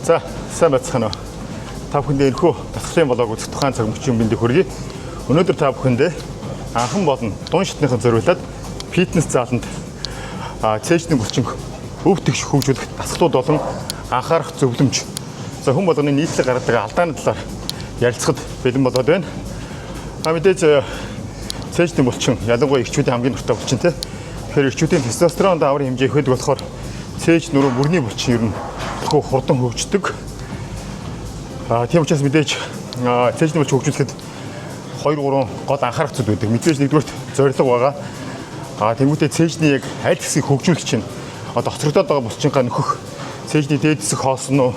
За, сайн байцгаана уу. Та бүхэндээ энэхүү дасгалын блог үзэх тухайн цаг мөчийн мэндийг хүргэе. Өнөөдөр та бүхэндээ анхан болон дунд шатныхан зориулаад фитнес зааланд цээжний булчин өв тэгш хөгжүүлэх дасгалууд болон анхаарах зөвлөмж. За, хүн болгоны нийтлэг гаргадаг алдааны талаар ярилцахад бэлэн болоод байна. А мэдээж цээжний булчин ялангуяа эрчүүдийн хамгийн дуртай булчин тий. Тэгэхээр эрчүүдийн тестостерон дааврын хэмжээ их байдаг болохоор цээж нүрүү мөрний булчин ер нь хөө хурдан хөгждөг. Тийм учраас мэдээж цээжний булчин хөгжүүлэхэд 2 3 гол анхаарах зүйл байдаг. Мэдээж нэгдүгээрт зорилго байгаа. Тэнгүүтээ цээжний яг аль хэсгийг хөгжүүлэх чинь одоо хоцрогдоод байгаа булчингаа нөхөх, цээжний дээд хэсэг хоосон уу,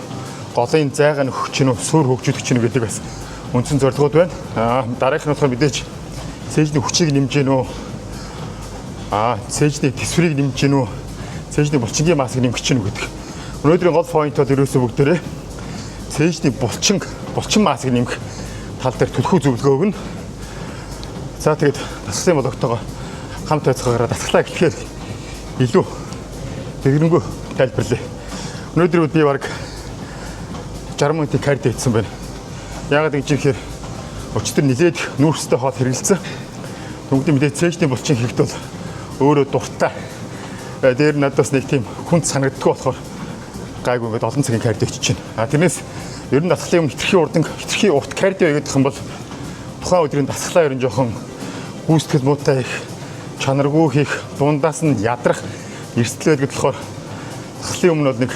голын зайгаа нөхөх чинь үү, сүр хөгжүүлэх чинь үү гэдэг бас үндсэн зорилгууд байна. Дараагийнх нь болохоор мэдээж цээжний хүчийг нэмж гин үү, цээжний төсврийг нэмж гин үү, цээжний булчингийн массыг нэмэх чинь үү гэдэг. Өнөөдрийн гол point бол ерөөсөө бүгдээрээ цээжний булчин массыг нэмэх тал дээр түлхүү зөвлөгөө өгнө. За, тэгээд дасгалын блогтойгоо хамт байцгаагаараа дасгалаа эхлэхээр илүү дэлгэрэнгүй тайлбарлая. Өнөөдөр би бараг 60 минутын кардио хийсэн байна. Яагаад гэж ихээр өчигдөр нилээд нүүрстэй хоол хэрэгэлсэн. Тэнгүүдийн мэдээ цээжний булчин хийхэд бол өөрөө дуртай. Дээр надад бас нэг тийм хүнд санагддаггүй болохоор гайгүй ингээд олон цагийн кардио хийчих чинь. Тэрнээс ер нь дасгалын өмнө хэтэрхий урдан хэтэрхий урт кардио хийгээд юм бол тухайн өдрийн дасгалаа ер нь жоохон гүйцэтгэл муутай их, чанаргүй хийх, дундаас нь ядрах эрсдэл байдаг болохоор дасгалын өмнө бол нэг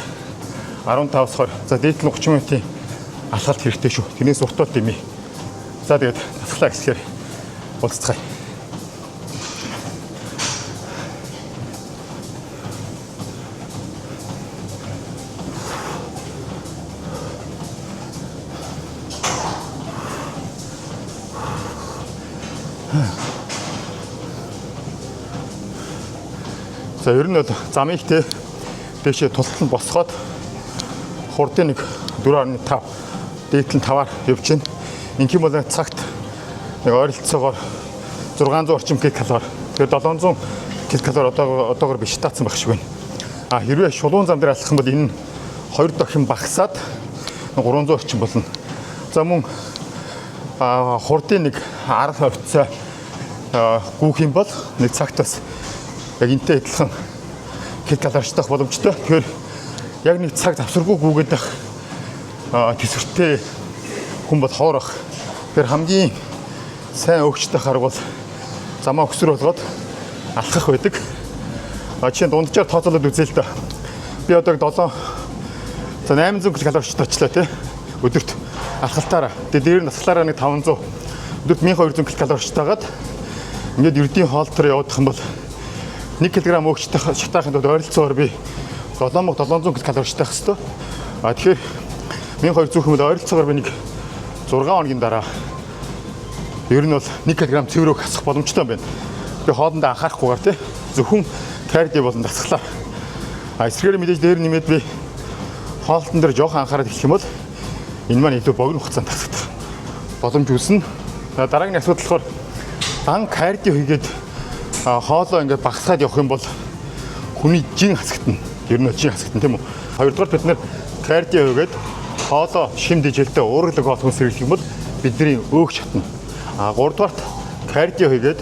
15-аас 20, за дээд нь 30 минутын алхалт хэрэгтэй шүү. Тэрнээс урт бол дэмий. За, тэгээд дасгалаа эхлэхээр уулзцгаая. За, ер нь бол замыг те дээшээ тултал нь босгоод хурдын нэг 4.5, дээд нь 5-аар явж байна. Инх юм бол цагт нэг ойролцоогоор 600 орчим ккал. Тэгэхээр 700 ккал одоогор биш таацсан байх шиг байна. Хэрвээ шулуун зам дээр алхах юм бол энэ нь 2 дахин багасаад 300 орчим болно. За, мөн хурдын нэг 10 хавцаа гүйх юм бол нэг цагт бас яг энтэй адилхан ккал орчдох боломжтой. Тэгэхээр яг нэг цаг завсаргүй гүгээд ах төсвөртэй хүн бол хоорох. Тэгэхээр хамгийн сайн өгчтэй арга бол замаа өксөр болгоод алхах байдаг. Жишээ нь дунджаар тооцоолоод үзье л да. Би одоо 7 за 800 ккал орчтой очлоо тий. Өдөрт алхалтаараа. Тэгээ дээр нь дасгалаараа нэг 500, өдөрт 1200 ккал орчтойгаад ингээд ердийн хоол төр явуудах юм бол 1 кг өгчтэй шатаахын тулд ойролцоогоор би 7700 ккал орчтой байх хэвээр. Тэгэхээр 1200 хэмэл ойролцоогоор би нэг 6 хоногийн дараа ер нь бол 1 кг цэвэр өг хасах боломжтой юм байна. Би хоолндоо анхаарахгүйгээр тий. Зөвхөн кардио болон дасгалаа. Эсрэгээр мэдээж дээр нэмээд би хоолтон дээр жоохон анхаарал эхлэх юм бол энэ маань илүү богино хугацаанд хасагдах боломж үүснэ. Дараагийн асуудал болохоор дан кардио хийгээд хоолоо ингээд багасгаад явах юм бол хүний жин хасагдана. Ер нь жин хасагдана тийм үү? Хоёрдугаар бид нэр кардио хийгээд хоолоо шим дижэлтэй уураглаг хоол хүнс хэрэглэх юм бол бидний өөх шатна. Гуравдугаарт кардио хийгээд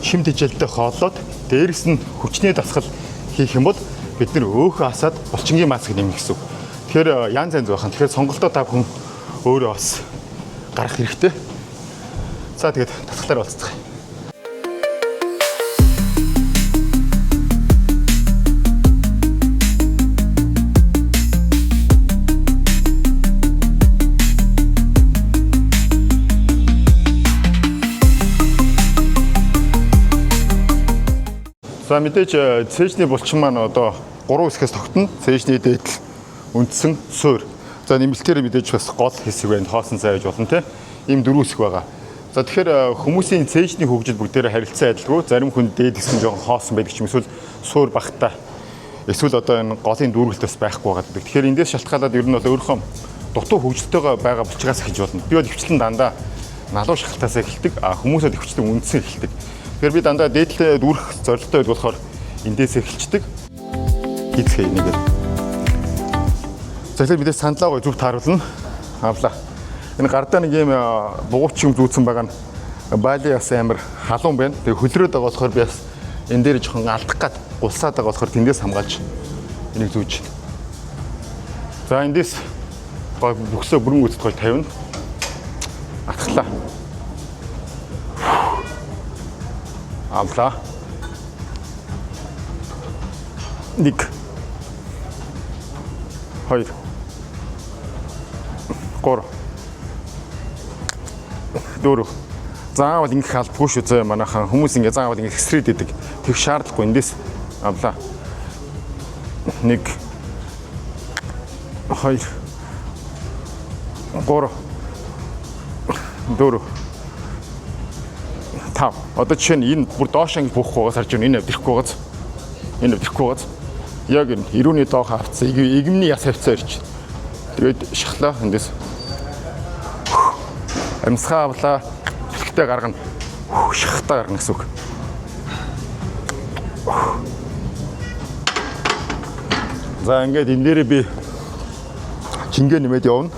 шим дижэлтэй хооллоод дээрэс нь хүчний дасгал хийх юм бол бид нэр өөхөө асаад булчингийн массыг нэмэх гэсэн үг. Тэгэхээр янз янз байх. Тэгэхээр сонголтоо та бүхэн өөрөө бас гаргах хэрэгтэй. За, тэгээд дасгалаар уулзцгаая. За, мэдээж цээжний булчин маань одоо 3 хэсгээс тогтно. Цээжний дээдл, үндсэн, суур. За, нэмэлтээр мэдээж бас гол хэсэг байна. Хоосон зай гэж болно те. Ийм дөрвөн хэсэг байгаа. За, тэгэхээр хүмүүсийн цээжний хөгжил бүгдээрээ харилцан адилгүй. Зарим хүн дээд хэсэг нь жоохон хоосон байдаг ч юм, эсвэл суур багтаа. Эсвэл одоо энэ голын дүүргэлт бас байхгүй байгаа гэдэг. Тэгэхээр эндээс шалтгаалаад ер нь бол өөрийнхөө дутуу хөгжилтэйгээ байгаа булчигаас эхэлж болно. Би бол ихэвчлэн дандаа налуу шахалтаас эхэлдэг. Хүмүүсүүд ихэвчлэн үндсэн эхэлдэг. Тэгэхээр би дандаа дээдлээ дүүрэх зорилготой байдаг болохоор эндээс эхэлждэг. Хийцгээе нэгээд. За, тэгэхээр мэдээж сандлаа гоё зөв тааруулна. Авлаа. Энэ гардаа нэг юм бугууч юм зүүцэн байгаа нь Бали бас амар халуун байна. Тэгээ хөлрөөд байгаа болохоор би бас энэ дээр жоохон алдах гад гулсаад байгаа болохоор тэндээс хамгаалж энийг зүүж байна. За, эндээс гой бүксөө бүрэн гүйцэд гой тавина. Атглаа. Авлаа. Нэг. Хоёр. Гурав. Дөрөв. Заавал ингэх албагүй шүү зөө, манайхан. Хүмүүс ингээ заавал ингэ хэсрээд идэг. Тэг шаардлагагүй, эндээс авлаа. Нэг. Хоёр. Гурав. Дөрөв. Тав. Одоо жишээ нь энэ бүр доош ингэ буухгүй байгаас харж байна. Энэ авдихгүй байгаас. Энэ авдихгүй байгаас. Яг энэ эрүүний доох хавцаа, игэмний яс хавцаа ирж. Тэгээд шахлаа эндээс. Амьсгаа авлаа. Түлхтэй гаргана. Шахтаа гаргана гэсэн үг. За, ингээд энэ дээрээ би чингээ нэмээд явна.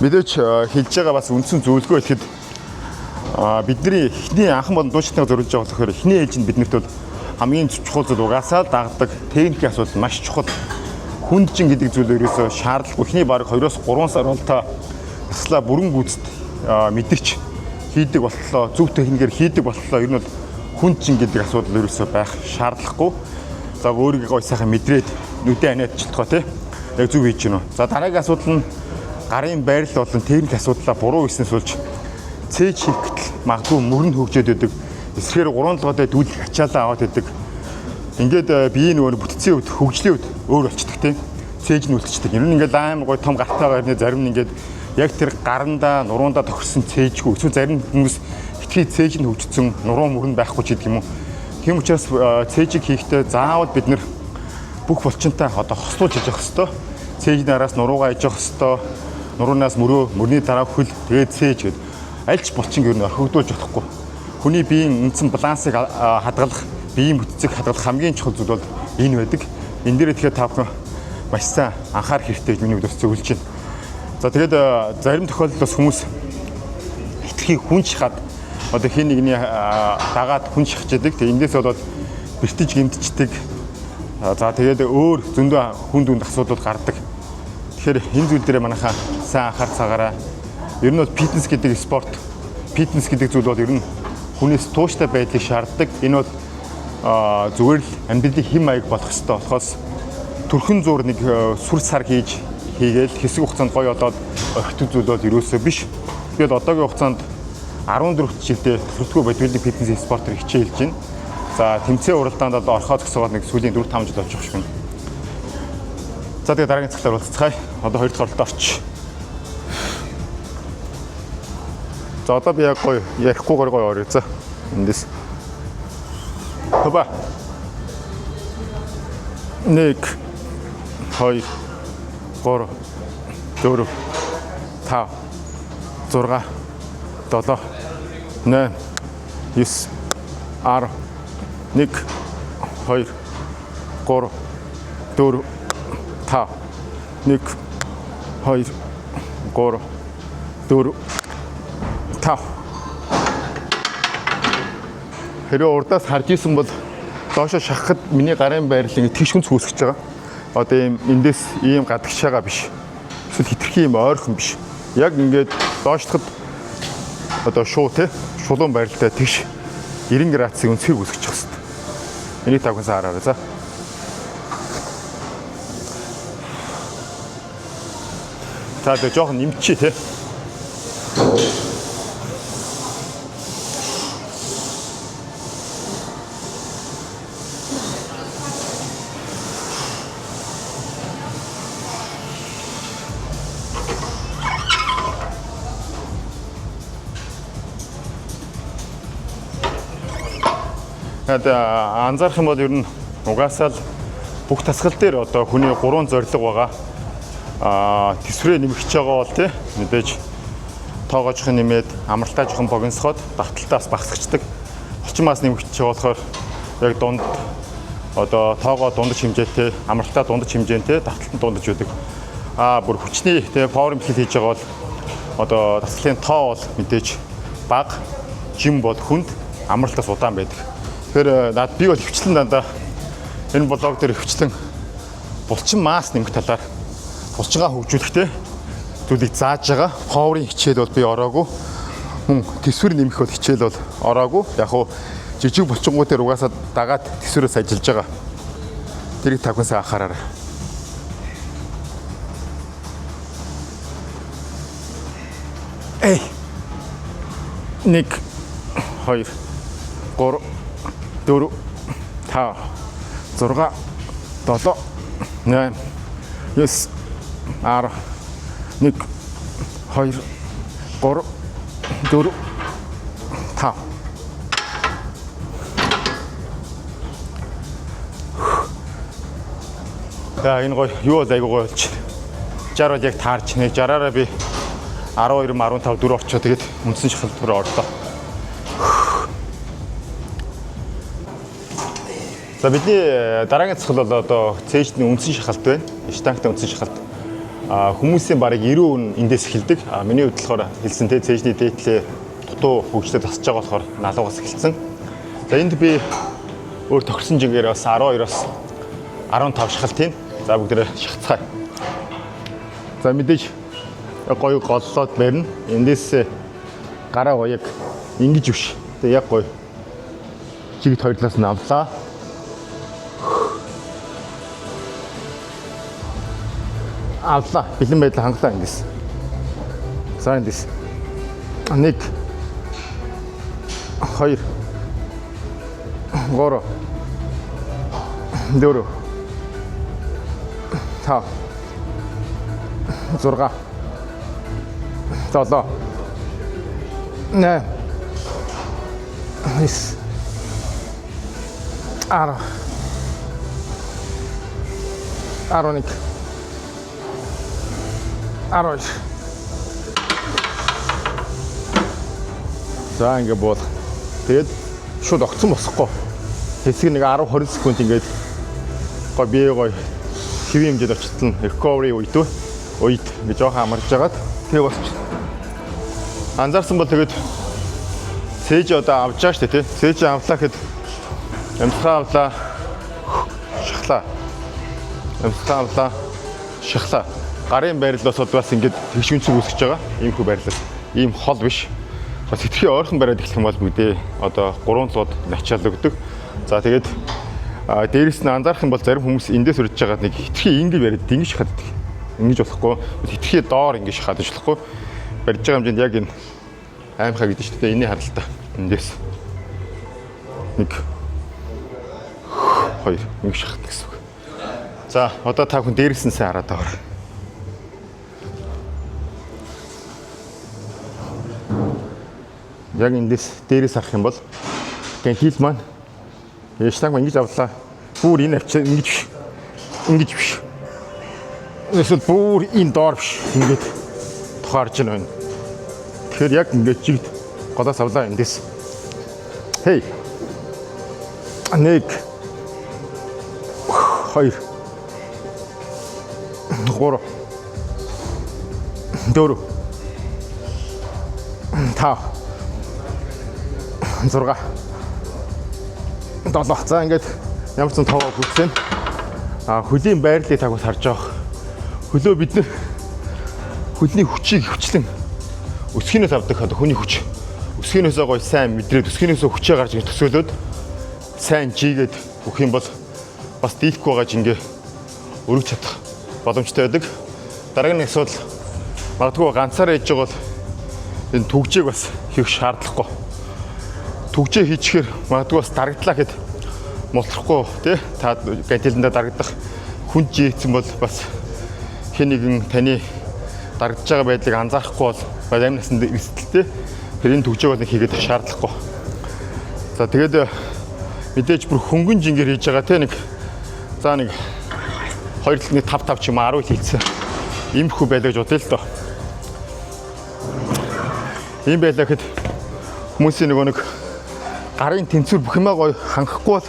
Мэдээч хэлж байгаа бас үндсэн зөвлөгөө хэлэхэд бидний эхний анхан болон дуучдыг зориулж байгаа болохоор эхний ээлжинд биднэрт бол хамгийн чухал зүйл угаасаа л дагдаг техникийн асуудал маш чухал. Хүнд чин гэдэг зүйл ерөөсөө шаардлагагүй. Эхний бараг 2-3 сар бол та дасгалаа бүрэн гүйцэд мэдэрч хийдэг болтлоо, зөв техникээр хийдэг болтлоо ер нь бол хүнд чин гэдэг асуудал ерөөсөө байх шаардлагагүй. За, өөрийгөө гой сайхан мэдрээд нүдэн аниад чилтгоо тий. Яг зөв хийж гинүү. За, дараагийн асуудал нь гарын байрлал болон техник асуудлаа буруу хийснээс болж цээж хийх гэтэл магадгүй мөрөн хөгжөөд өгдөг. Эсрэгээр 3 толгойтой дүүлэх ачаалаа аваад өгдөг. Ингээд биеийн нөгөө бүтцийн хувьд, хөгжлийн хувьд өөр болчдөг тийм. Цээж нь үлдчихдэг. Ер нь ингээд амар гой том гартайгаа ирнэ, зарим нь ингээд яг тэр гарандаа, нурундаа тохирсон цээжгүй. Эсвэл зарим хүмүүс хитрхи цээж нь хөгжсөн, нуруу мөрөн байхгүй ч гэдэг юм уу. Тийм учраас цээжийг хийхдээ заавал бид нэр бүх булчинтай одоо хослуулж хийж явах хэвээр. Цээжний араас нуруугаа хийж явах хэвээр. Нуруунаас мөрөө, мөрний дараа хөл, тэгээд цээж гээд аль ч булчин ер нь орхигдуулж болохгүй. Хүний биеийн үндсэн балансыг хадгалах, биеийн бүтцийг хадгалах хамгийн чухал зүйл бол энэ байдаг. Энэ дээр тэгэхээр та бүхэн маш сайн анхаарах хэрэгтэй гэж миний хувьд бас зөвлөж байна. За, тэгээд зарим тохиолдолд бас хүмүүс хитрхи хүн шахаад одоо хин нэгний дагаад хүн шахаж яадаг. Тэгээд эндээс болоод бэртэж гэмтчихдэг. За, тэгээд өөр зөндөө хүн дүнд асуудал гардаг. Тэгэхээр энэ зүйл дээр манайхаа сайн анхаарцаагаарай. Ер нь бол фитнес гэдэг спорт, фитнес гэдэг зүйл бол ер нь хүнээс тууштай байдлыг шаарддаг. Энэ бол зүгээр л амьдралын хэм маяг болох ёстой болохоос төрхөн зуур нэг сүр сар хийж хийгээл хэсэг хугацаанд гоё болоод орхидог зүйл бол ерөөсөө биш. Би бол одоогийн хугацаанд 14 жилдээ тохирдгүй бодибилдинг фитнес спортоор хичээлж байна. За, тэмцээн уралдаанд бол орхоо зогсоогоод нэг сүүлийн 4 5 жил болж байгаа шиг байна. За, тэгээ дараагийн цаглаар уулзцгаая. Одоо хоёр дахь оролтод орч. За, одоо би яг гоё ярихгүйгээр гоё орё. За, эндээс. Хоба. 1 2 3 4 5 6 7 8 9 10 1 2 3 4 5 1 2 3 4 5. Хэрвээ урдаас харж исэн бол доошо шахахад миний гарын байрлал ингэ тэгш хүнц үүсгэж байгаа. Одоо ийм эндээс ийм гадагшаага биш. Эсвэл хитрхи ийм ойрхон биш. Яг ингээд доошлоход одоо шуу те шулуун байралтай тэгш 90 градусын өнцгийг үүсгэж явах хэрэгтэй. Энийг та бүхэн хараарай за. За, тэгээ жоохон нэмчихье те. Тэгээд анзаарах юм бол ер нь угаасаа л бүх дасгал дээр одоо хүний гурван зорилго байгаа. Төсврээ нэмэгч байгаа бол тий мэдээж тоогоо жоохон нэмээд амралтаа жоохон богиносгоод давталтаас багасгачдаг. Орчин мас нэмэгч байгаа болохоор яг дунд одоо тоогоо дундаж хэмжээтэй, амралтаа дундаж хэмжээнтэй, давталт нь дундаж байдаг. А бүр хүчний, тэгээ power бэлтгэл хийж байгаа бол одоо дасгалын тоо бол мэдээж бага, жим бол хүнд, амралтаас удаан байдаг. Тэгэхээр над би бол хвчлэн дандаа энэ блог дээр хвчлэн булчин масс нэмэх талаар, булчингаа хөгжүүлэхтэй зүйлийг зааж байгаа. Power ын хичээл бол би ороогүй. Мөн төсвөр нэмэх бол хичээл бол ороогүй. Яг уу жижиг булчингууд дээр угаасаа дагаад төсвөрөөс ажиллаж байгаа. Тэрийг та бүхэн сайн анхаараарай. Эй. 1 2 3 4 5 6 7 8 9 10 1 2 3 4 5. За, энэ гоё юу бол айгуу гоё болчих. 60 бол яг таарч нэг 60-аараа би 12 15 4 орчоо, тэгээд үндсэн шахалт руу орлоо. За, бидний дараагийн цэцгэл бол одоо цээжний үндсэн шахалт байна. Штангтай үндсэн шахалт. А хүмүүсийн барыг 90% эндээс эхэлдэг. А миний хувьд болохоор хэлсэн те, цээжний дээдлээ дутуу хөгжлөд тасж байгаа болохоор налуугаас эхэлсэн. За, энд би өөр тохирсон жигээр бас 12-оос 15 шахалт хийн. За, бүгдээрээ шахацгаая. За, мэдээж гоё голлоод барина. Эндээс гараа гоё яг ингэж биш. Тэгээ яг гоё чигт хоёр талаас нь авлаа. Авлаа. Бэлэн байдлаа хангалаа эндээс. За, эндээс. 1 2 3 4 5 6 7 8 9 10 11 12. За, ингээ буулга. Тэгээд шууд огцон босохгүй. Хэсэг нэг 10 20 секунд ингээд гой бие гой хэвийн хэмжээд очтол нь recovery үед үед ингээ жоохон амарж жагаад тэгээ босч. Анзаарсан бол тэгээд сэж одоо авч байгаа шүү дээ, тий. Сэж авлаа гэхэд амьсгаа авлаа, шахлаа. Амьсгаа авлаа, шахлаа. Гарын байрлалаас бол бас ингээд тэгш үнцэг үүсгэж байгаа. Иймхүү байрлал. Ийм хол биш. Бас хэтэрхий ойрхон бариад эхлэх юм бол бүгдээ одоо 3 лууд ачаал өгдөг. За, тэгээд дээрэс нь анзаарах юм бол зарим хүмүүс эндээс урьж байгаад нэг хэтэрхий ингэж бариад ингэж шахаад. Ингэж болохгүй. Хэтэрхий доор ингэж шахаад болохгүй. Барьж байгаа хэмжээнд яг энэ аймхаа гэдэг шүү дээ. Энэний харалтаа. Эндээс. 1 2 ингэ шахах гэсэн үг. За, одоо та бүхэн дээрээс нь сайн хараад байгаа. Яг эндээс дээрээс харах юм бол гантел маань штанг ингэж авлаа. Бүр энэ авчаа ингэж биш. Ингэж биш. Эсвэл бүр энэ доор биш. Ингээд тохаарч байна. Тэгэхээр яг ингээд чигт голоос авлаа эндээс. Хей. 1 2 3 4 5 6 7. За, ингээд ямар ч тоогоо гүйцэн. А хөлийн байрлалыг та бүхэн харж байгаа. Хөлөө бид нэр хөлний хүчийг хвчлэн өсгийнээс авдаг, одоо хүний хүч. Өсгийнээсээ гоё сайн мэдрээд, өсгийнээсээ хүчээ гарч ингэж төсөөлөөд сайн жигээд өгөх юм бол бас дийлэхгүй байгаа жингээ өргөж чадах боломжтой байдаг. Дараагийн асуудал, магадгүй ганцаараа хийж байгаа бол энэ түгжээг бас хийх шаардлагагүй. Түгжээ хийчихээр магадгүй бас дарагдлаа гэхэд мултрахгүй тий, та гантелэндээ дарагдах хүн жийгдсэн бол бас хэн нэгэн таны дарагдж байгаа байдлыг анзаарахгүй бол амь насанд эрсдэлтэй. Тэр энэ түгжээг бол хийгээд шаардлагагүй. За, тэгээд мэдээж бүр хөнгөн жингээр хийж байгаа тий, нэг за нэг 2 талны 5 5 ч юм 10 хийцэн. Иймэрхүү байлаа гэж бодъё л доо. Ийм байлаа гэхэд хүмүүсийн нөгөө нэг гарын тэнцвэр бүх юмаа гоё хангахгүй бол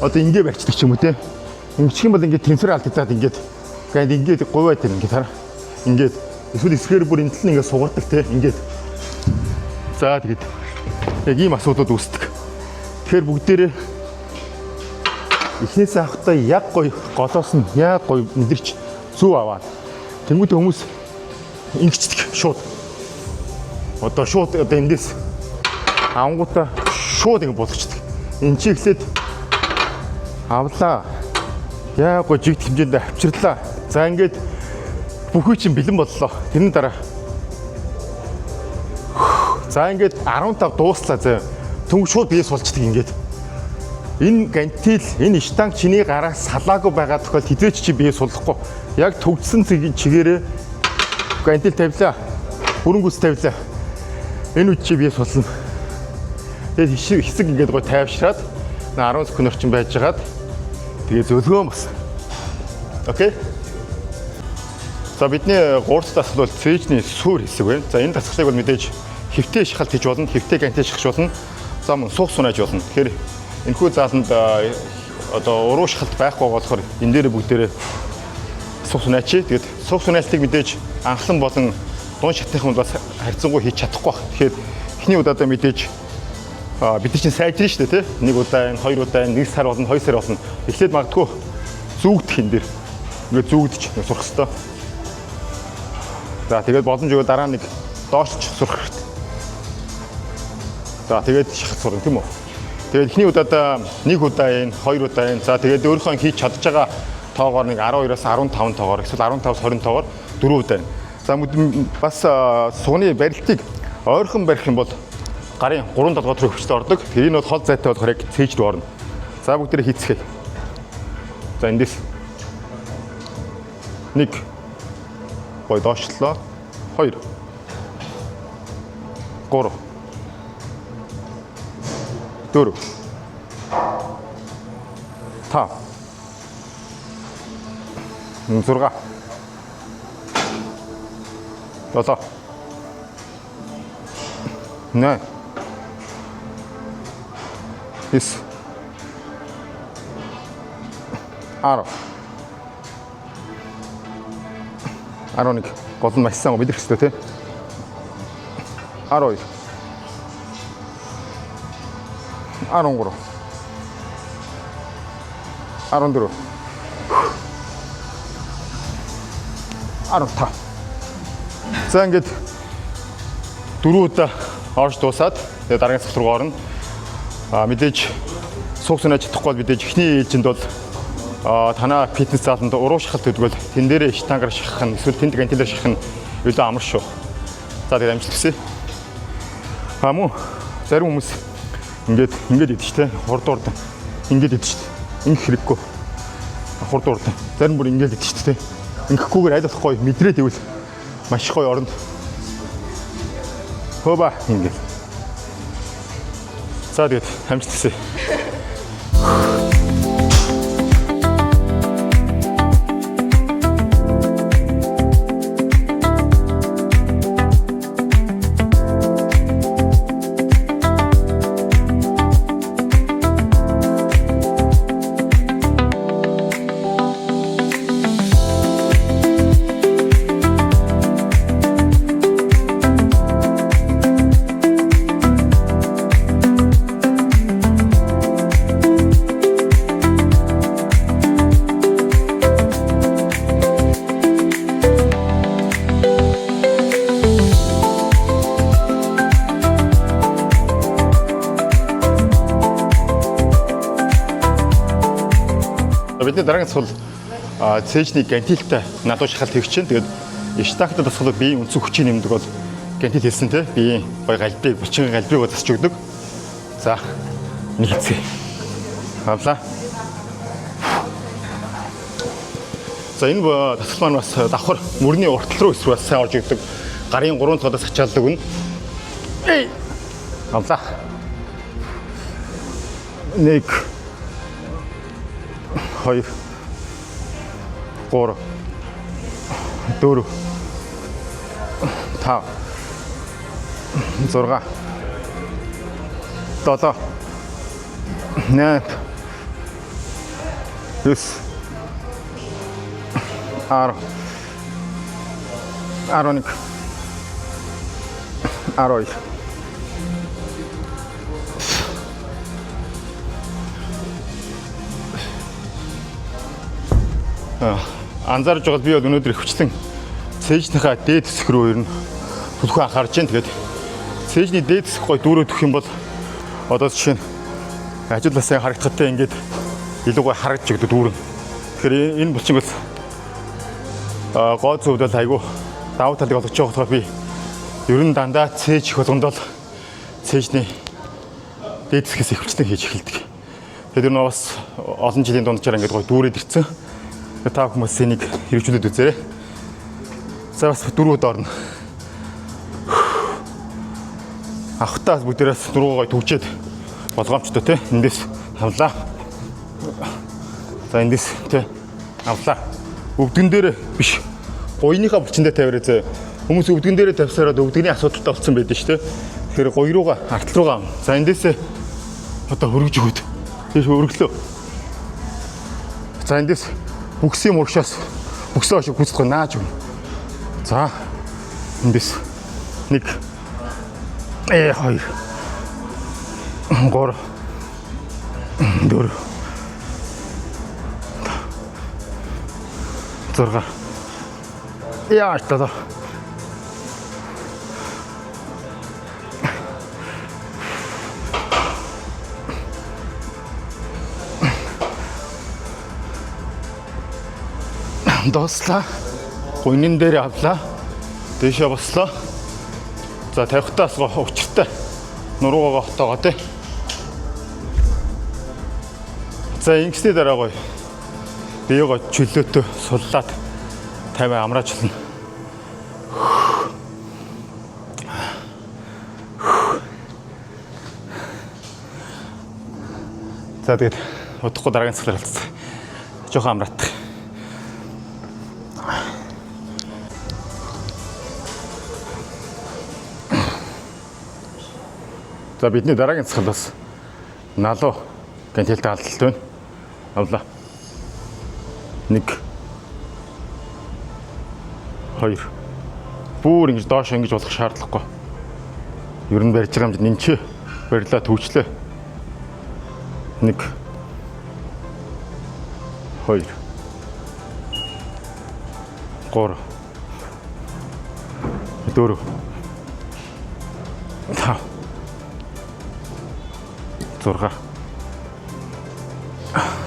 одоо ингэ барьчихдаг ч юм уу те. Ингэчих юм бол ингэ тэнцвэр алдагдаад ингээд Ингээд ингээд говьад юм ингээд хараа. Ингээд эсвэл эсгээр бүр энэ тал нь ингээд сугардаг те ингээд. За тэгээд яг ийм асуудлууд үүсдэг. Тэгэхээр бүгдээрээ эхнээсээ авахдаа яг гоё голоос нь яг гоё мэдэрч зүв аваад. Тэнгүүтээ хүмүүс ингэчдэг шууд. Одоо шууд одоо эндээс авангуудаа шууд ингэ болгочдөг. Энд чи эхлээд авлаа. Яг гоё жигт хэмжээнд авчирлаа. За ингээд бүхий чинь бэлэн боллоо. Тэрний дараа за ингээд 15 дууслаа заа. Түнг шууд бие сулчдаг ингээд. Энэ гантил, энэ штанг чиний гараас салаагүй байгаа тохиолдолд хизээч чи бие суллахгүй. Яг төгссөн чигээрээ гантил тавилаа. Бүрэн гүс тавилаа. Энэ үед чи бие сулна. Тэгээд хэсэг ингээд гой тайвшраад 10 секунд орчим байжгаад тэгээ зөлгөөн бас. Окей. За бидний 3 дахь дасгал бол цээжний сүр хэсэг байна. За энэ дасгалыг бол мэдээж хэвтэй шахалт хийж болно, хэвтэй гантил шахаж болно. За мөн суух сунааж болно. Тэгэхээр энэхүү зааланд одоо уруу шахалт байхгүй болохоор энэ дээр бүгдээрээ суух сунаачи. Тэгээд суух сунаалтыг мэдээж анхлан болон дуун шатныхан бас харьцангуй хийж чадахгүй байх. Тэгэхээр эхний удаадаа мэдээж бид нар чинь сайжрна шүү дээ, тий? Нэг удаа энэ, хоёр удаа энэ, нэг сар болно, хоёр сар болно. Эхлээд магадгүй зүүгдэх энэ дэр. Ингээд зүүгдэж сурах хэвээр. За тэгээд боломж өгөө дараа нэг доошлж сурах хэрэгтэй. За тэгээд шахат сурна тийм үү? Тэгээд эхний удаадаа нэг удаа энэ, хоёр удаа энэ. За тэгээд өөрийнхөө хийж чадж байгаа тоогоор нэг 12-оос 15 тоогоор эсвэл 15-аас 20 тоогоор 4 удаа энэ. За бас сугны барилтыг ойрхон барих юм бол гарын 3 толгой руу хөвчтэй ордог. Тэр энэ бол хол зайтай болохоор яг цээж рүү орно. За бүгдээрээ хийцгээе. За эндээс 1 гой доошлоо. 2 3 4 5 6 7 8 9 10 11 гол нь маш сайн мэдрэх хэрэгтэй тий. 12 13 14 15. За ингээд дөрөв удаа орж дуусаад тэгээ дараагийн цогц руу орно. Мэдээж суух санаа чадахгүй бол мэдээж эхний ээлжинд бол танаа фитнес зааланд уруу шахалт өгдөг бол тэн дээрээ штангаар шахах нь эсвэл тэнд гантелээр шахах нь илүү амар шүү. За тэгээд амжилт хүсье. Мөн зарим хүмүүс ингээд идэж тэ хурд урд ингээд идэж тэ. Ингэх хэрэггүй. Хурд урд. Зарим бүр ингээд идэж тэ. Ингэхгүйгээр аль болох гоё мэдрээд ивэл маш гоё оронд. Хөөба ингээд. За тэгээд амжилт хүсье. Бидний дараагийн цул цээжний гантилтай налуу шахалт хийх чинь. Тэгээд штангтай дасгал биеийн үндсэн хүчийг нэмдэг бол гантил хэлсэн те биеийн гой галбыг, булчингийн галбыг засч өгдөг. За нэг хэцээ. Авлаа. За энэ дасгал маань бас давхар мөрний уртал руу эсрэг бас сайн орж өгдөг. Гарын 3 толгоос ачаалдаг өгнө. Авлаа. 1 2 3 4 5 6 7 8 9 10 10, 11, 12. Анзаарж байгаа би бол өнөөдөр ихэвчлэн цээжнийхээ дээд хэсэг рүү ер нь түлхүү анхаарч байна. Тэгээд цээжний дээд хэсэг гой дүүрээ өгөх юм бол одоо жишээ нь ажил бас сайн харагдахтай ингээд илүү гой харагдаж өгдөг дүүрэн. Тэгэхээр энэ булчин бол гоо зүвд бол айгүй давуу талыг олгож байгаа болохоор би ер нь дандаа цээж их болгонд бол цээжний дээд хэсгээс ихэвчлэн хийж эхэлдэг. Тэгээд ер нь бас олон жилийн дунджаар ингээд гой дүүрээд ирсэн. Та хүмүүс энийг хэрэгжүүлээд үзээрэй. За бас дөрөв удаа орно. Авахтаа бүгдээрээс дөрөв гой түгжээд болгоомжтой те. Эндээс авлаа. За эндээс те авлаа. Өвдгөн дээр биш. Гуйныхаа булчин дээр тавиарай зөө. Хүмүүс өвдгөн дээрээ тавьсараад өвдгөний асуудалтай болсон байдаг шүү те. Тэгэхээр гуй руугаа, артал руугаа. За эндээсээ одоо хөргөж өгöd. Тийш өргөлөө. За эндээс бүксийн муршаас бүксээ хошиг гүйцэтгэх нааж өгнө. За эндээс 1 2 3 4 6 яа 7. Доослаа. Гуйнын дээр авлаа. Дээшээ бослоо. За тавихтаа бас учиртай. Нуруугаа хотоогоо тий. За ингэсний дараа гоё. Биегаа чөлөөтөө суллаад 50 амраачлана. За тэгээд удахгүй дараагийн цэцлэр болцсон. Жохон амраатах. За бидний дараагийн цэцлэл бас налуу гантелтэй алдалт байна. Авлаа. 1 2 Бүр ингэж доош ингэж болох шаардлагагүй. Ер нь барьж байгаа юм чинь энэ чи барилаа төвчлээ. 1 2 3 4 5 6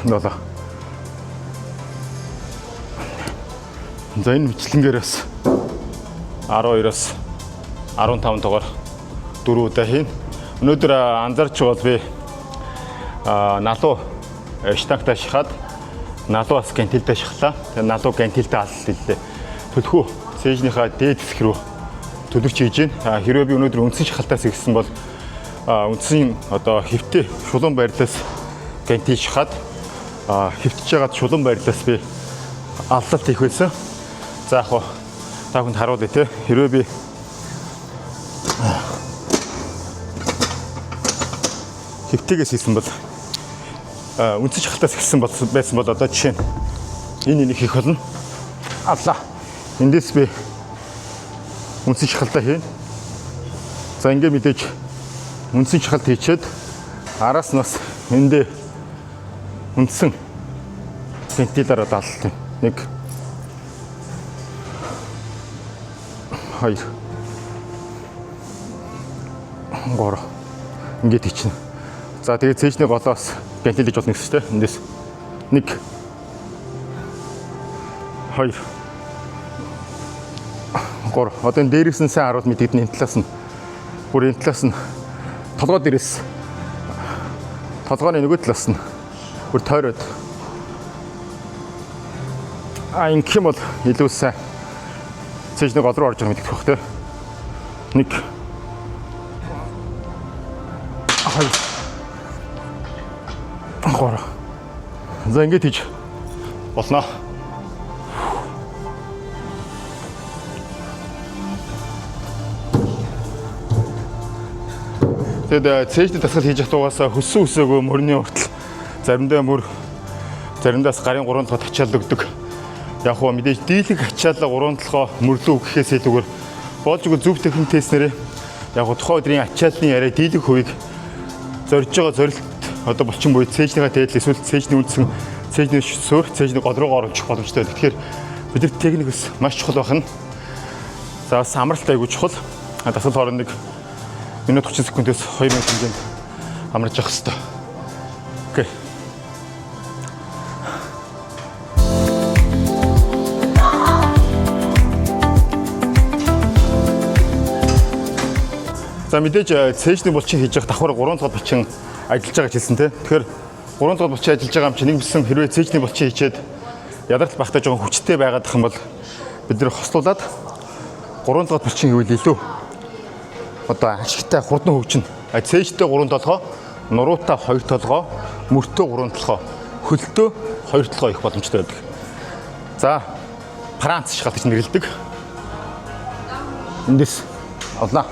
7. За энэ мэтлэнгээр бас 12-оос 15 дугаар 4 удаа хийн. Өнөөдөр анзаарч бол би налуу штангтай шахаад налуу бас гантелтэй шахлаа. Тэгээ налуу гантелтэй аллаа лээ. Төлхөө цээжнийхаа дээд хэсэг рүү төлөвч хийж байна. Хэрвээ би өнөөдөр үндсэн шахалтаас ирсэн бол үндсэн одоо хэвтээ шулуун байрлалаас гантел шахаад хэвтэж байгаад шулуун байрлалаас би аллалт хийх байсан. За яг та бүхэнд харуулъя те. Хэрвээ би хэвтээгээс хийсэн бол үндсэн шахалтаас эхэлсэн бол байсан бол одоо жишээ нь энийг хийх болно. Авлаа. Эндээс би үндсэн шахалтаа хийн. За ингээ мэдээж үндсэн шахалт хийчихэд араас нь бас эндээ үндсэн вентиляраа даалт. 1 2 3 ингээд хийчихнэ. За тэгээд цээжний голоос гантилж болно гэсэн чинь эндээс 1 2 3. Одоо энэ дээрээс нь сайн харуул мэдэгдэн энэ талаас нь бүр энэ талаас нь толгой дээрээс толгойн нөгөө талаас нь бүр тойроод ингэх юм бол илүү сайн цээжний гол руу орж байгаа мэдэгдэх бах те. 1 2 3. За ингэж хийж болно. Тэгээд цээжний дасгал хийж явах угаасаа хөссөн өсөөгөө мөрний уртал заримдаа мөр заримдаас гарын 3 дахь ачаал өгдөг. Яг хөө мэдээж дийлэх ачаалал 3 толгой мөрлөө гэхээс илүүгээр болж игэл зөв техник теснэрээ яг хөө тухайн өдрийн ачааллын яриа дийлэх хувийг зорж байгаа зорилт одоо булчин буюу цээжнийхээ дээдл эсвэл цээжний үндсэн цээжний суурь цээжний гол руу оруулах боломжтой байдаг. Тэгэхээр бид нар техник бас маш чухал байна. За бас амралт айгүй чухал. Дасгал хооронд нэг минут 30 секундээс 2 минут хэмжээнд амарч явах хэрэгтэй. Окей. За мэдээж цээжний булчин хийж явах давхар 3 дахь булчин ажиллаж байгаа ч хэлсэн те. Тэгэхээр 3 дахь булчин ажиллаж байгаа юм чинь нэг бисэн хэрвээ цээжний булчин хийчээд ядарт байхдаа жоохон хүчтэй байгаад ах юм бол бид нэр хослуулад 3 дахь булчин хийвэл илүү одоо ашигтай хурдан хөгжинэ. Цээжтэй 3 толгой, нуруутай 2 толгой, мөртөө 3 толгой, хөлтөө 2 толгой их боломжтой байдаг. За Франц шалгалт гэж нэрлэдэг. Эндээс олноо.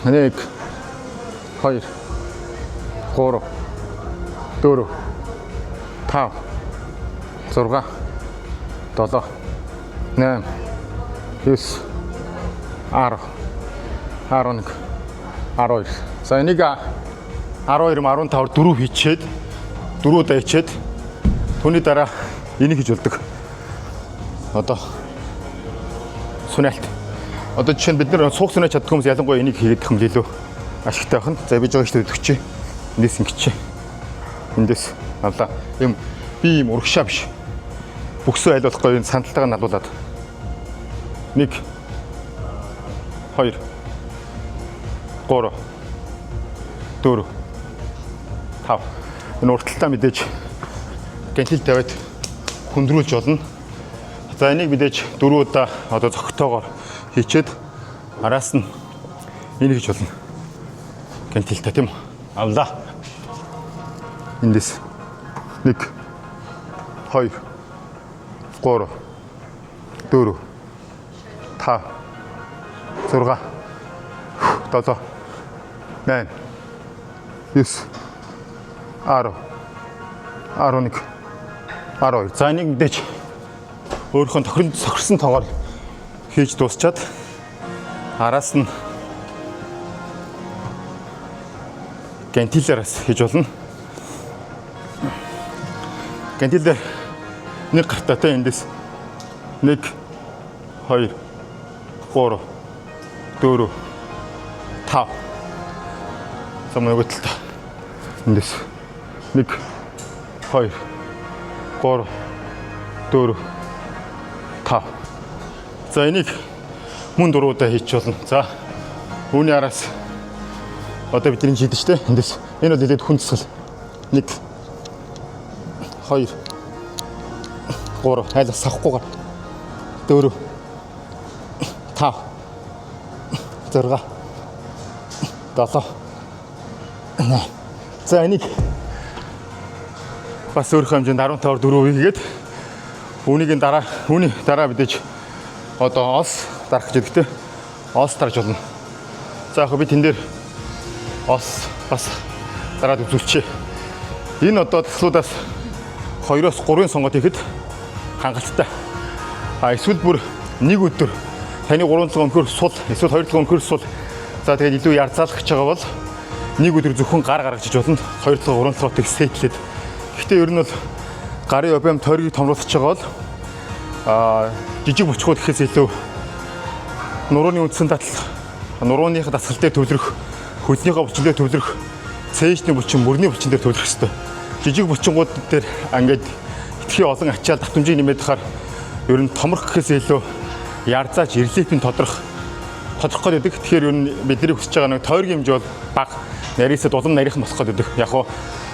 1 2 3 4 5 6 7 8 9 10 11 12. За энийг 12 15-аар 4 хийчээд 4 удаа хийчээд түүний дараа энийг хийж болдог. Одоо сунаалт. Одоо жишээ нь бид нар суух сунаа чаддаг хүмүүс ялангуяа энийг хийгээд их юм лээ лөө. Ашигтай байх нь. За би жоо ихтэй өгч. Эндээс ингэч. Эндээс авлаа. Юм би юм урагшаа биш. Бүксөө аль болохгүй энэ сандалтайгаа налуулад. 1 2 3 4 5. Энэ урталтаа мэдээж гантил тавиад хүндрүүлж болно. За энийг мэдээж 4 удаа одоо зөгтөөгоор хийчээд араас нь энийг хийж болно. Гантилтай тийм үү? Авлаа. Эндээс 1 2 3 4 5 6 7 8 9 10 11 12. За энийг мэдээж өөрийнхөө тохирсон сохирсон тоогоор хийж дуусчаад араас нь гантилераас хийж болно. Гантил дээр нэг гартаа те эндээс 1 2 3 4 5. За нөгөө талдаа эндээс 1 2 3 4 5. За энийг мөн 4 удаа хийж болно. За үүний араас одоо бидний шийдэж штэ. Эндээс энэ бол нэлээд хүн засгал. 1 2 3 айлаас савхгүйгээр 4 5 6 7 8. За энийг бас өөрийнхөө хэмжээнд 15-аар 4 хийгээд үүнийг дараа үүний дараа мэдээж одоо олс дарах гэж өгдөө. Олс дарж болно. За яг би тэн дээр олс бас дараад үзүүлчихье. Энэ одоо таслуудаас 2-оос 3-ын сонгоод ихэд хангалттай. А эсвэл бүр нэг өдөр таны 3 толгой өнхөр сул эсвэл 2 толгой өнхөр сул за тэгээд илүү ярзаалах гэж байгаа бол нэг өдөр зөвхөн гар гаргаж иж болно. 2 толгой 3 толгойг сетлээд. Гэхдээ ер нь бол гарын объем тойргийг томруулах гэж байгаа бол жижиг булчгууд гэхээс илүү нурууны үндсэн татал нурууных дасгал дээр төвлөрөх, хөлнийхөө булчин дээр төвлөрөх, цээжний булчин, мөрний булчин дээр төвлөрөх ёстой. Жижиг булчингууд дээр ингээд хитрхи олон ачаал давтамжийг нэмээд хахаар ер нь томрох гэхээс илүү ярзаач рельефийн тодрох тодорхой байдаг. Тэгэхээр ер нь бидний хүсэж байгаа нэг тойргийн хэмжээ бол бага, нарийсад улам нарийнхан болох гэдэг. Яг хуу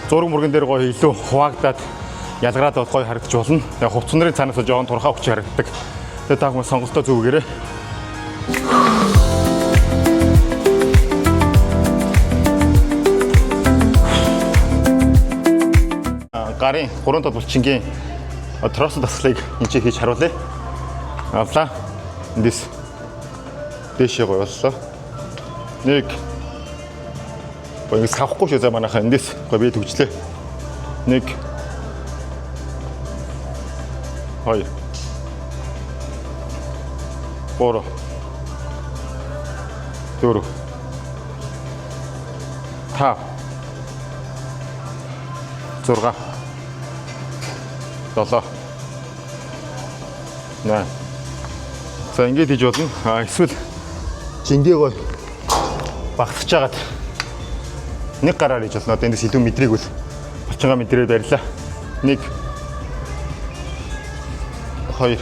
зураг мөргөн дээр гоё илүү хуваагдаад ялгараад бол гоё харагдаж болно. Яг хувц нарын цаанаас жоохон турхаа хүч харагддаг. Тэгээ та хүмүүс сонголтоо зөв өгөөрэй. Гарын 3 дахь булчингийн тросон дасгалыг энэ чинь хийж харуулъя. Авлаа. Эндээс дээшээ гоё боллоо. 1 Гоё ингэ савхгүй шүү за манайхаа эндээс гоё би төгжлээ. 1 2, 3, 4, 5, 6, 7, 8. За, ингэж хийж болно. А эсвэл жингээ гой багтж хагаад нэг гараар хийж болно. Одоо эндээс илүү мэдрийг үл булчингаа мэдрээд барилаа. 1, 2,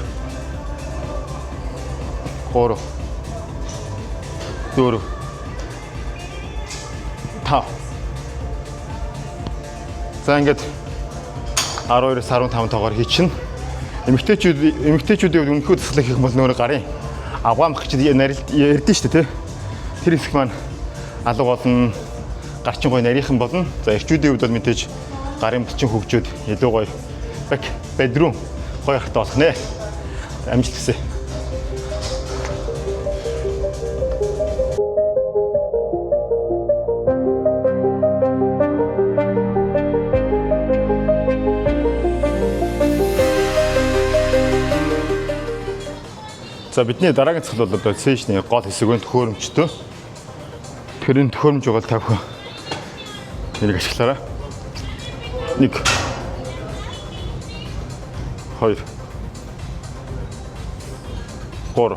3, 4, 5. За, ингээд 12-оос 15 тоогоор хийчихнэ. Эмэгтэйчүүдийн хувьд өмнөхөө дасгалыг хийх бол нөр гарын авгаа мах чи нарилд ярдэн шүү дээ, тий. Тэр хэсэг маань алга болно. Гарчин гоё нарийнхан болно. За, эрчүүдийн хувьд бол мэдээж гарын булчин хөгжөөд илүү гоё back bedroom гоё хартай болох нэ. Амжилт хүсье. За, бидний дараагийн цэцэл бол одоо цээжний гол хэсэг нь төхөөрөмжтэй. Тэгэхээр энэ төхөөрөмж бол та бүхэн энийг ашиглаарай. 1, 2, 3,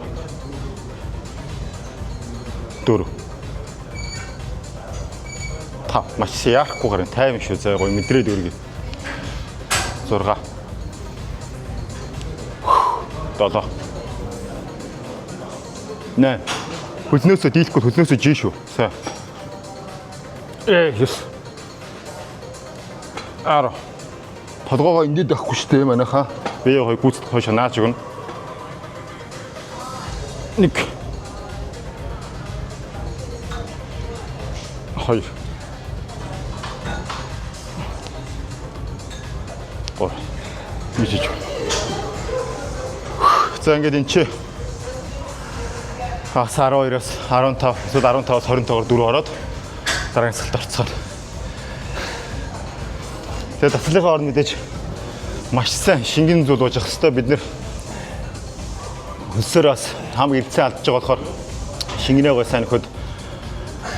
4, 5. Маш яахгүй гарын 50 шүү, зай гоё мэдрээд өргөе. 6, 7, 8. Хөлнөөсөө дийлэхгүй, хөлнөөсөө жин шүү. Сайн. 9, 10. Толгоогоо ингэж авахгүй шүү дээ манайхаа. Бие гоё гүйцэтгэх хойш нааж өгнө. 1, 2, 3. Ингэж хийж. За, ингээд энэ чи хагас 12-оос 15, эсвэл 15-аас 20 тоогоор дөрөв ороод дараагийн дасгалд орцгоо. Тэгээд дасгалынхаа орон мэдээж маш сайн шингэн зүйл ууж явах хэрэгтэй. Бид нэр хөлсөөр бас хамаг эрдэсээ алдаж байгаа болохоор шингэнээ гой сайн нөхөд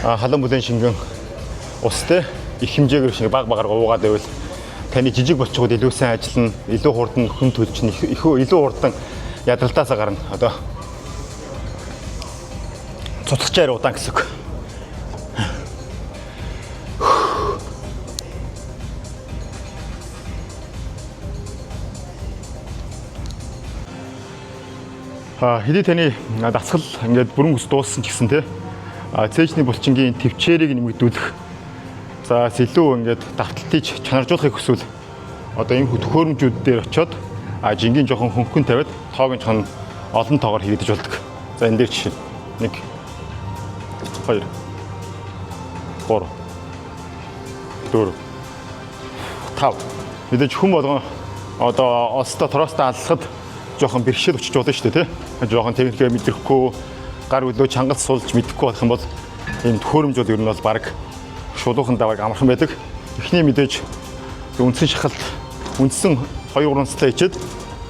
халуун бүлээн шингэн устай их хэмжээгээр шинг баг багаар уугаад байвал таны жижиг булчингууд илүү сайн ажиллана, илүү хурдан хүн төлжин, илүү хурдан ядралтаасаа гарна. Одоо цуцгачаар удаан гэсэн үг. Хэдий таны дасгал ингээд бүрэн гүс дууссан ч гэсэн те цээжний булчингийн төвчээрийг нэмэгдүүлэх, за илүү ингээд давталтыг чанаржуулахыг хүсвэл одоо энэ төхөөрөмжүүд дээр очиод жингийн жоохон хөнгөн тавиад тоог нь жоохон олон тоогоор хийгдэж болдог. За, энэ дээр жишээ. 1, 2, 3, 4, 5. Мэдээж хүн болгон одоо олстой тороостой аллахад жоохон бэрхшээл өчөж болно шүү дээ, тий. Жоохон техникээ мэдрэхгүй, гар өглөө чангалт сулж мэдэхгүй болох юм бол энэ төхөөрөмж бол ер нь бол баг шулуухан даваг амархан байдаг. Эхний мэдээж үндсэн шахалт, үндсэн 2 3 цэцлээ ичээд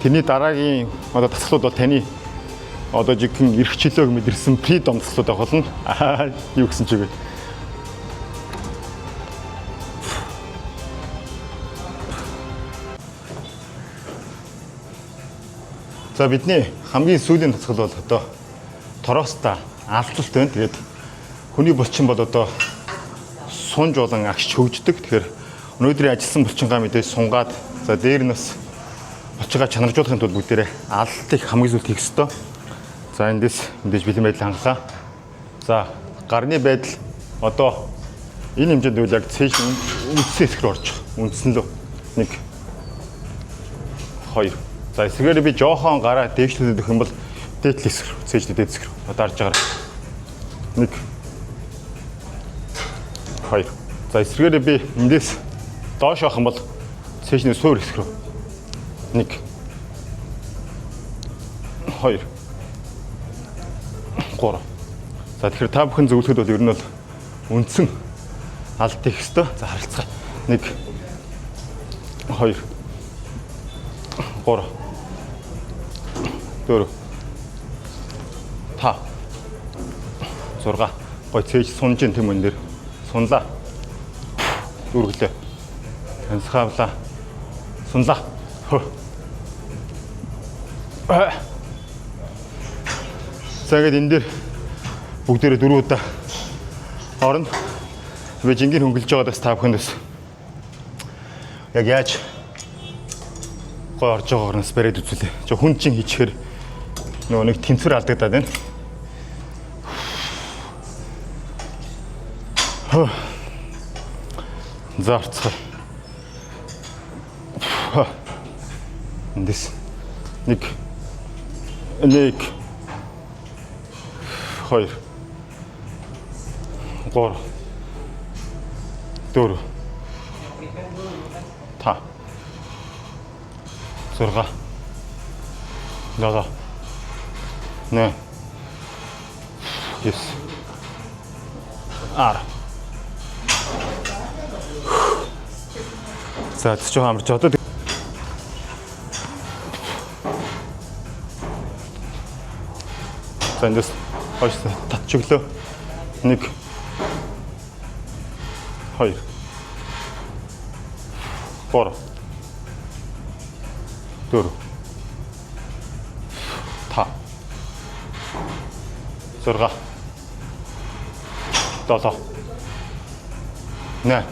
тэрний дараагийн одоо дасгалууд бол таны одоо жигхэн эрх чөлөөг мэдэрсэн freedom дасгалууд байх болно. Аа, юу гэсэн чигээ. За, бидний хамгийн сүүлийн дасгал бол одоо тороостой алдлалт байна. Тэгээд хүний булчин бол одоо сунж болон агш хөгждөг. Тэгэхээр өнөөдрийн ажилласан булчингаа мэдээж сунгаад, за дээр нь бас булчингаа чанаржуулахын тулд бүгдээрээ алдлалтыг хамгийн сүүлд хийх ёстой. За, эндээс мэдээж бэлэн байдал хангалаа. За, гарны байдал одоо энэ хэмжээнд үйл яг цээш үндсэн хэсэг рүү орж байгаа. Үндсэн лөө. 1, 2. За, эсрэгээр би жоохон гараа дээшлүүлээд өгөх юм бол дээд хэсэг рүү, цээжний дээд хэсэг рүү дарж байгаарай. 1, 2. За, эсрэгээр би эндээс доош авах юм бол цээжний суур хэсэг рүү. 1, 2, 3. За, тэгэхээр та бүхэн зөвлөхөд бол ер нь бол үндсэн алт хийх ёстой. За, харилцгаа. 1, 2, 3. 4, 5, 6. Гой цээж сунж ин тэм өн дээр. Сунлаа. Дүүргэлээ. Тансгаавлаа. Сунлаа. Хөө. За, ингээд энэ дээр бүгдээрээ дөрөв удаа орно. Би жингийн хөнгөлж байгаад бас та бүхэнд бас яг яаж гой орж байгаагаар нас бариад үзүүлээ. Жо хүн чин хийчихээр нөгөө нэг тэнцвэр алдагдаад байна. Хөө. За, орцгоо. Эндээс нэг, нэг, хоёр, гурав, дөрөв, 5, 6, 7, 8, 9, 10. За, жоохон амарч одоо. За, эндээс хойш татч өглөө. 1, 2, 3, 4, 5, 6, 7, 8, 9,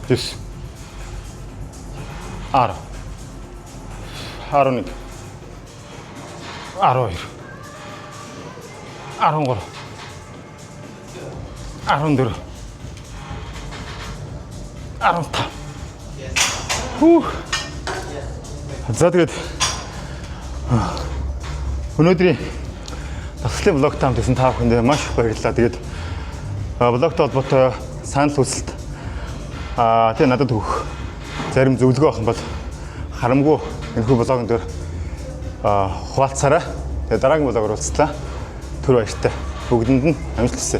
10, 11, 12, 13, 14, 15. Хүүх. За, тэгээд өнөөдрийн дасгалын vlog тай хамт байсан та бүхэндээ маш их баярлалаа. Тэгээд vlog той холбоотой санал хүсэлт тэгээ надад өгөх зарим зөвлөгөө авах юм бол харамгүй энэхүү vlog он дээр хуваалцаарай. Тэгээд дараагийн vlog оор уулзлаа. Түр баяртай. Бүгдэнд нь амжилт хүсье.